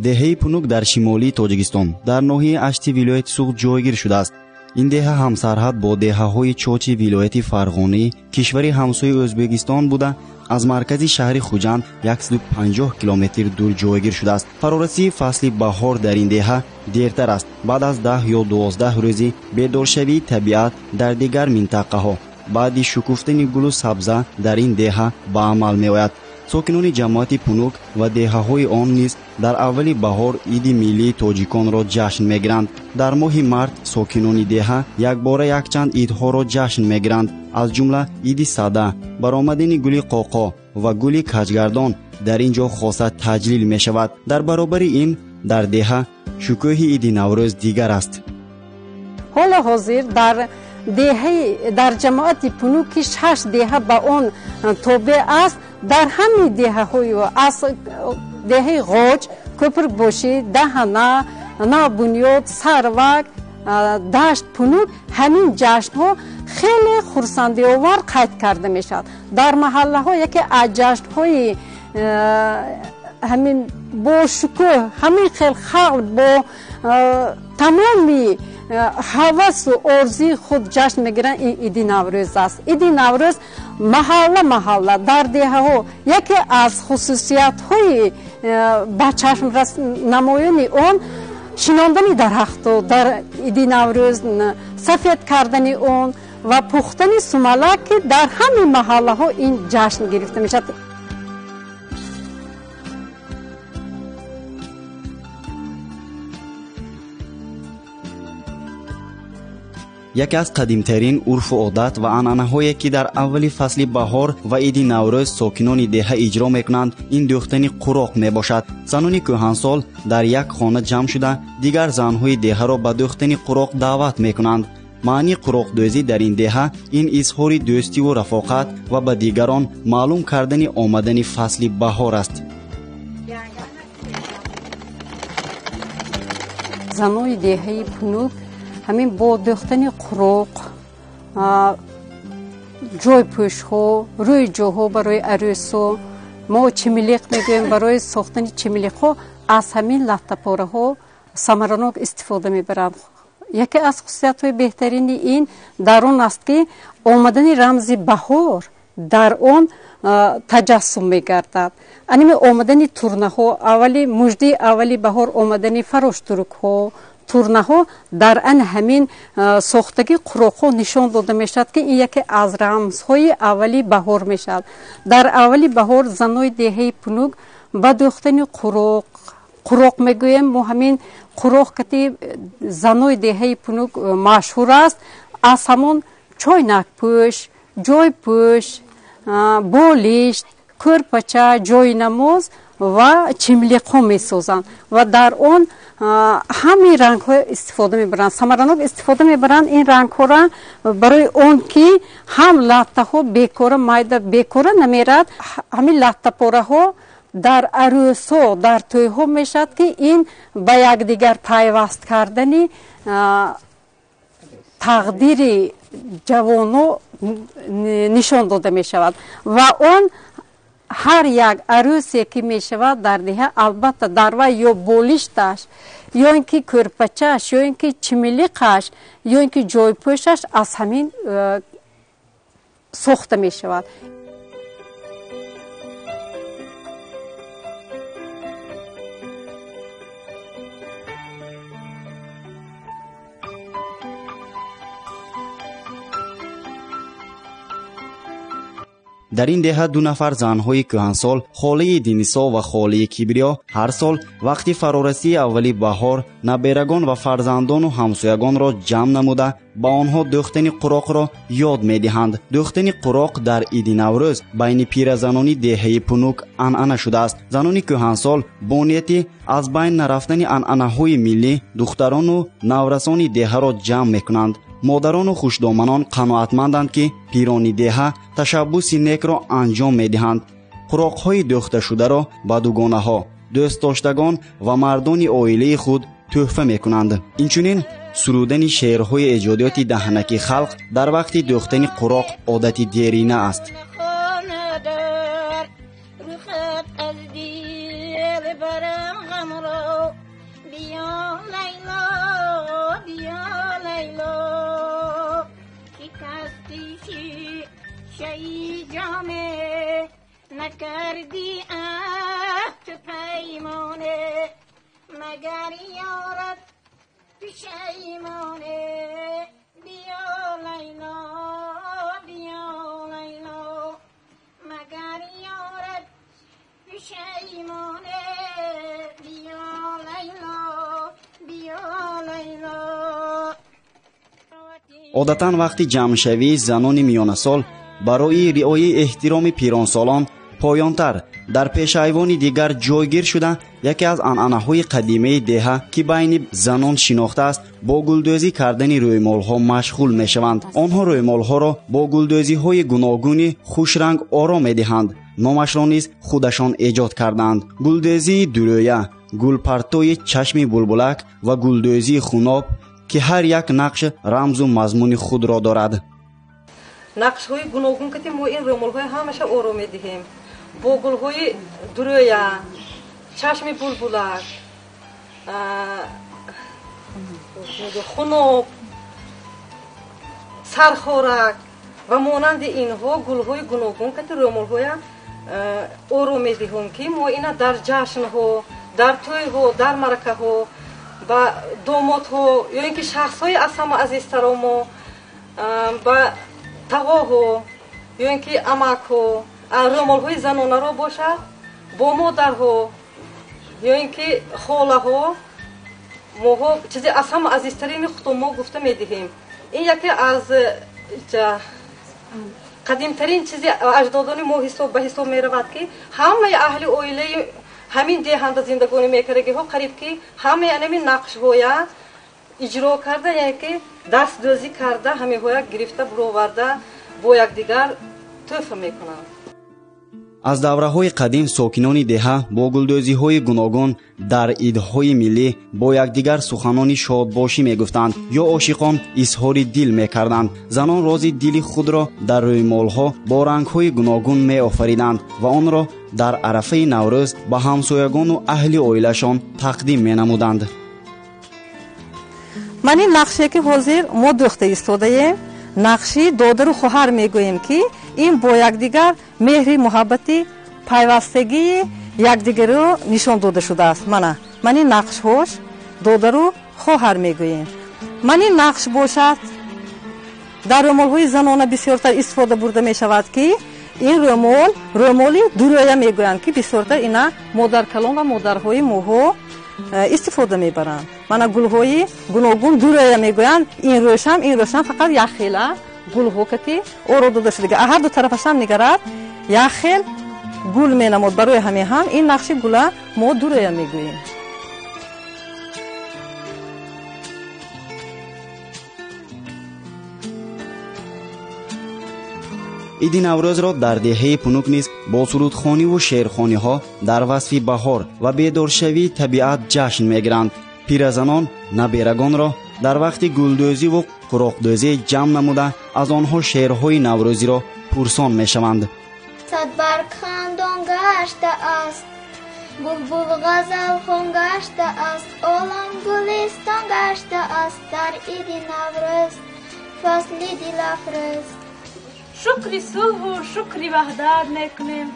Деҳаи Пунук дар шимолии Тоҷикистон, дар ноҳияи Ашти вилояти Суғд ҷойгир шудааст. Ин деҳа ҳамсарҳад бо деҳаҳои Чочи вилояти Фарғонӣ, кишвари ҳамсояи Ӯзбекистон буда, аз маркази шаҳри Хуҷанд 150 километр дур ҷойгир шудааст. Фарорасии фасли баҳор дар ин деҳа дертар аст. Баъд аз 10 ё 12 рӯзи бедоршавии табиат дар дигар минтақаҳо, баъди шукуфтани гулу сабза дар ин деҳа ба амал меояд. Сокинони ҷамоати Пунук ва деҳаҳои он низ дар аввали баҳор иди миллии тоҷиконро ҷашн мегиранд. Дар моҳи март сокинони деҳа якбора якчанд идҳоро ҷашн мегиранд, аз ҷумла иди Сада, баромадани гули Қоқо ва гули Каҷгардон дар ин ҷо хоса таҷлил мешавад. Дар баробари ин дар деҳа шукӯҳи иди Наврӯз дигар аст. Ҳоло ҳозир дар деҳаи дар ҷамоати Пунук, ки шаш деҳа ба он тобеъ аст, дар ҳамаи деҳаҳои аз деҳаи Ғоҷ, Кӯпрукбошӣ, Даҳана, Навбунёд, Сарвак, Дашт, Пунук ҳамин ҷашнҳо хеле хурсандиовар қайд карда мешавад. Дар маҳаллаҳо яке аз ҷашнҳои ҳамин бо шукӯҳ, ҳамин хел халқ бо тамоми ҳавасу орзуи худ ҷашн мегиранд, ин иди Наврӯз аст. Иди Наврӯз маҳалла маҳалла дар деҳаҳо яке аз хусусиятҳои ба чашм намоёни он шинондани дарахту дар иди Наврӯз, сафед кардани он ва пухтани сумалак, ки дар ҳамаи маҳаллаҳо ин ҷашн гирифта мешавад. Яке аз қадимтарин урфу одат ва анъанаҳое, ки дар аввали фасли баҳор ва иди Наврӯз сокинони деҳа иҷро мекунанд, ин дӯхтани қуроқ мебошад. Занони кӯҳансол дар як хона ҷамъ шуда, дигар занҳои деҳаро ба дӯхтани қуроқ даъват мекунанд. Маънии қуроқдӯзӣ дар ин деҳа ин изҳори дӯстиву рафоқат ва ба дигарон маълум кардани омадани фасли баҳор аст. Занои деҳаи Пунук ҳамин бо дӯхтани қуроқ, ҷойпӯшҳо, рӯи ҷоҳо барои арӯсо, мо чимилиқ мегӯем, барои сохтани чимилиқҳо аз ҳамин латтапораҳо самаранок истифода мебаранд. Яке аз хусусиятҳои беҳтарини ин дар он аст, ки омадани рамзи баҳор дар он таҷассум мегардад. Аними омадани турнаҳо, аввали муждаи аввали баҳор омадани фароштурукҳо, турнаҳо дар ан ҳамин сохтагии қуроқҳо нишон дода мешавад, ки ин яке аз рамзҳои аввали баҳор мешавад. Дар аввали баҳор занои деҳаи Пунук ба дӯхтани қуроқ, қуроқ мегӯем мо, ҳамин қуроқ кати занои деҳаи Пунук машҳур аст, аз ҳамон чойнакпӯш, ҷойпӯш, болишт, кӯрпача, ҷойнамоз ва чимлиқҳо месозанд ва дар он ҳамаи рангҳо истифода мебаранд, самаранок истифода мебаранд ин рангҳоро, барои он ки ҳам латтаҳо бекора майда бекора намерад. Ҳамин латтапораҳо дар арӯсҳо, дар тӯйҳо мешавад, ки ин ба якдигар пайваст кардани тақдири ҷавоно нишон дода мешавад ва он ҳар як арӯсе ки мешавад дар деҳа, албатта дар вай ё болишташ, ё ин ки кӯрпачааш, ё ин ки чимилиқаш, ё ин ки ҷойпӯшаш аз ҳамин сохта мешавад. Дар ин деҳа ду нафар занҳои кӯҳансол, холаи Динисо ва холаи Кибриё, ҳар сол вақти фарорасии аввали баҳор наберагон ва фарзандону ҳамсоягонро ҷамъ намуда, ба онҳо дӯхтани қуроқро ёд медиҳанд. Дӯхтани қуроқ дар иди Наврӯз байни пиразанони деҳаи Пунук анъана шудааст. Занони кӯҳансол бо нияти аз байн нарафтани анъанаҳои миллӣ духтарону наврасони деҳаро ҷамъ мекунанд. Модарону хушдоманон қаноатманданд, ки пирони деҳа ташаббуси некро анҷом медиҳанд. Қуроқҳои дӯхташударо ба дугонаҳо, дӯстдоштагон ва мардони оилаи худ тӯҳфа мекунанд. Инчунин сурудани шеърҳои эҷодиёти даҳанаки халқ дар вақти дӯхтани қуроқ одати дерина аст. Барам ғамро. Биё Лайло, биё Лайло, шикасти шишаи ҷоме, накарди аҳду паймоне, магар ёрат пушаймоне. Биё Лайло, биё Лайло, магар ёрат пушаймоне. Биё Лайло, биё Лайло. Одатан вақти ҷамъшавии занони миёнасол барои риояи эҳтироми пиронсолон поёнтар дар пешайвони дигар ҷойгир шуда, яке аз анъанаҳои қадимаи деҳа, ки байни занон шинохтааст, бо гулдӯзӣ кардани рӯймолҳо машғул мешаванд. Онҳо рӯймолҳоро бо гулдӯзиҳои гуногуни хушранг оро медиҳанд. Номашро низ худашон эҷод кардаанд. Гулдӯзии дурӯя, гулпартои чашми булбулак ва гулдӯзии хуноб, ки ҳар як нақш рамзу мазмуни худро дорад. Нақшҳои гуногун ки мо ин рӯмолҳои ҳамаша оро медиҳем бо гулҳои дурӯя, чашми булбулак, хуноб, сархорак ва монанди инҳо гулҳои гуногун ки рӯмолҳоя оро медиҳем, ки мо ина дар ҷашнҳо, дар тӯйҳо, дар маъракаҳо ба домодҳо ё ин ки шахсҳои аз ҳама азизтаро мо ба тағоҳо ё ин ки амакҳо, рӯмолҳои занонаро бошад бо модарҳо ё ин ки холаҳо моҳо чизе аз ҳама азизтарини худо мо гуфта медиҳем. Ин яке аз қадимтарин чизи аҷдодони мо ба ҳисоб меравад, ки ҳамаи аҳли оилаи ҳамин деҳанда зиндагонӣ мекардагиҳо қариб ки ҳамаи анами нақшҳоя иҷро карда, яъне ки дастдӯзӣ карда, ҳамиҳоя гирифта буроварда бо якдигар тӯҳфа мекунанд. Аз давраҳои қадим сокинони деҳа бо гулдӯзиҳои гуногун дар идҳои миллӣ бо якдигар суханони шодбошӣ мегуфтанд ё ошиқон изҳори дил мекарданд. Занон рози дили худро дар рӯймолҳо бо рангҳои гуногун меофариданд ва онро дар арафаи Наврӯз ба ҳамсоягону аҳли оилашон тақдим менамуданд. Ман ин нақше ки ҳозир мо дӯхта истодаем, нақши додару хоҳар мегӯем, ки ин бо якдигар меҳри муҳаббати пайвастагии якдигарро нишон дода шудааст. Мана ман ин нақшҳош додару хоҳар мегӯем. Ман ин нақш бошад дар рӯмолҳои занона бисёртар истифода бурда мешавад, ки ин рӯмол рӯмоли дурӯя мегӯянд, ки бисёртар ина модаркалон ва модарҳои моҳо истифода мебаранд. Мана гулҳои гуногун дурӯя мегӯянд. Ин рӯшам, ин рӯшам фақат як хела гулҳо кати оро дода шуда. Ҳар ду тарафашам нигарад як хел гул менамод. Барои ҳамин ҳам ин нақши гула мо дурӯя мегӯем. Иди Наврӯзро дар деҳаи Пунук низ бо сурудхониву шеърхониҳо дар васфи баҳор ва бедоршавии табиат ҷашн мегиранд. Пиразанон наберагонро дар вақти гулдӯзиву қуроқдӯзӣ ҷамъ намуда аз онҳо шеърҳои наврӯзиро пурсон мешаванд. Садбарг хандон гаштааст, булбул ғазалхон гаштааст, олам гулистон гаштааст, дар иди Наврӯз фасли дилафрӯз. Шукри сулҳу шукри ваҳдат мекунем,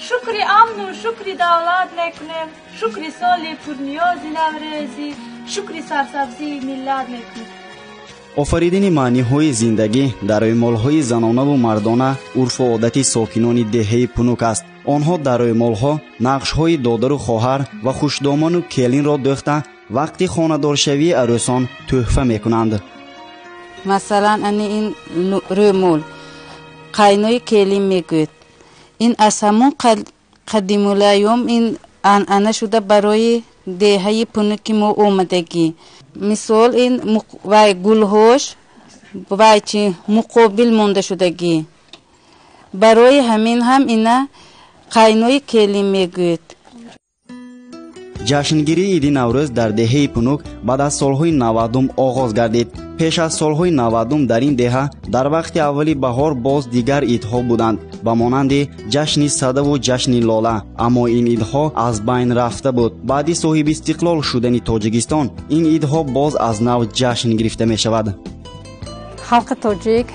шукри амну шукри давлат мекунем, шукри соли пурниёзи наврӯзӣ, шукри сарсабзии миллат мекунем. Офаридани маъниҳои зиндагӣ дар рӯймолҳои занонаву мардона урфу одати сокинони деҳаи Пунук аст. Онҳо дар рӯймолҳо нақшҳои додару хоҳар ва хушдомону келинро дӯхта вақти хонадоршавии арӯсон тӯҳфа мекунанд. Масалан, ани ин рӯймол қайнои келин мегӯяд. Ин аз ҳамон қадимулайём ин анъана шуда барои деҳаи Пунуки мо омадагӣ. Мисол ин вай гулҳош вай чи муқобил монда шудагӣ. Барои ҳамин ҳам ина қайнои келин мегӯяд. Ҷашнгирии иди Наврӯз дар деҳаи Пунук баъд аз солҳои 90 оғоз гардид. Пеш аз солҳои 90 дар ин деҳа дар вақти аввали баҳор боз дигар идҳо буданд, ба монанди ҷашни садаву ҷашни лола, аммо ин идҳо аз байн рафта буд. Баъди соҳиби истиқлол шудани Тоҷикистон ин идҳо боз аз нав ҷашн гирифта мешавад. Халқи тоҷик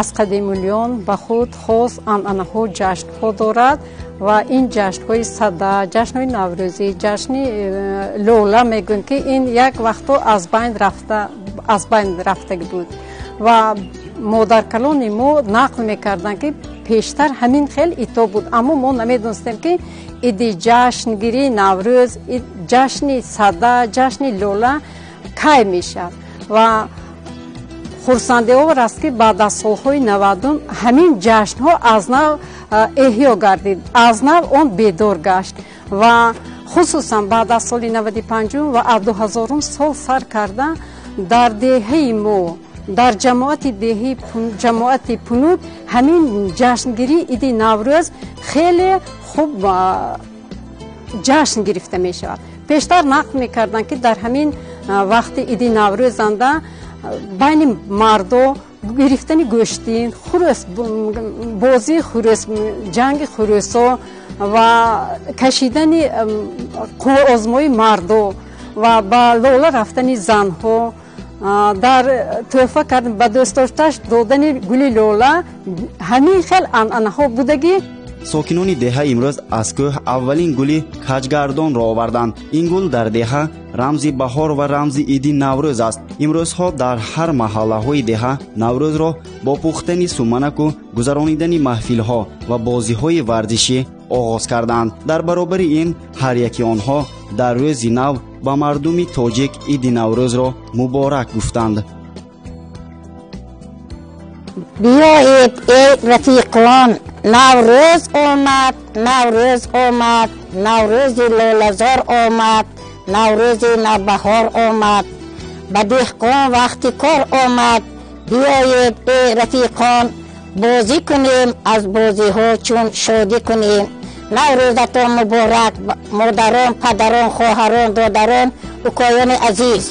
аз қадимулён ба худ хос анъанаҳо, ҷашнҳо дорад ва ин ҷашнҳои сада, ҷашнҳои наврӯзӣ, ҷашни лола мегӯем, ки ин як вақто аз байн рафтагӣ буд ва модаркалони мо нақл мекарданд, ки пештар ҳамин хел идҳо буд, аммо мо намедонистем, ки иди ҷашнгирии Наврӯз, ҷашни сада, ҷашни лола кай мешавад. Ва хурсандиовар аст, ки баъд аз солҳои 90 ҳамин ҷашнҳо аз нав эҳё гардид, аз нав он бедор гашт ва хусусан баъд аз соли 95 ва аз 2000 сол сар карда дар деҳаи мо, дар ҷамоати деҳи ҷамоати Пунуд ҳамин ҷашнгирии иди Наврӯз хеле хуб ҷашн гирифта мешавад. Пештар нақл мекарданд, ки дар ҳамин вақти иди Наврӯз анда байни мардо гирифтани гӯштин, хурӯс бозии хурӯс, ҷанги хурӯсо ва кашидани қувваозмои мардо ва ба лола рафтани занҳо, дар тӯҳфа кардан ба дӯстдошташ додани гули лола, ҳамин хел анъанаҳо будагӣ. Сокинони деҳа имрӯз аз кӯҳ аввалин гули каҷгардонро оварданд. Ин гул дар деҳа рамзи баҳор ва рамзи иди Наврӯз аст. Имрӯзҳо дар ҳар маҳаллаҳои деҳа Наврӯзро бо пухтани суманаку гузаронидани маҳфилҳо ва бозиҳои варзишӣ оғоз карданд. Дар баробари ин ҳар яки онҳо дар рӯзи нав ба мардуми тоҷик иди Наврӯзро муборак гуфтанд. Биёед, эй рафиқон, Наврӯз омад, Наврӯз омад, Наврӯзи лолазор омад, Наврӯзи навбаҳор омад, ба деҳқон вақти кор омад. Биёед, эй рафиқон, бозӣ кунем, аз бозиҳо чун шодӣ кунем. Наврӯзатон муборак, модарон, падарон, хоҳарон, додарон, укоёни азиз.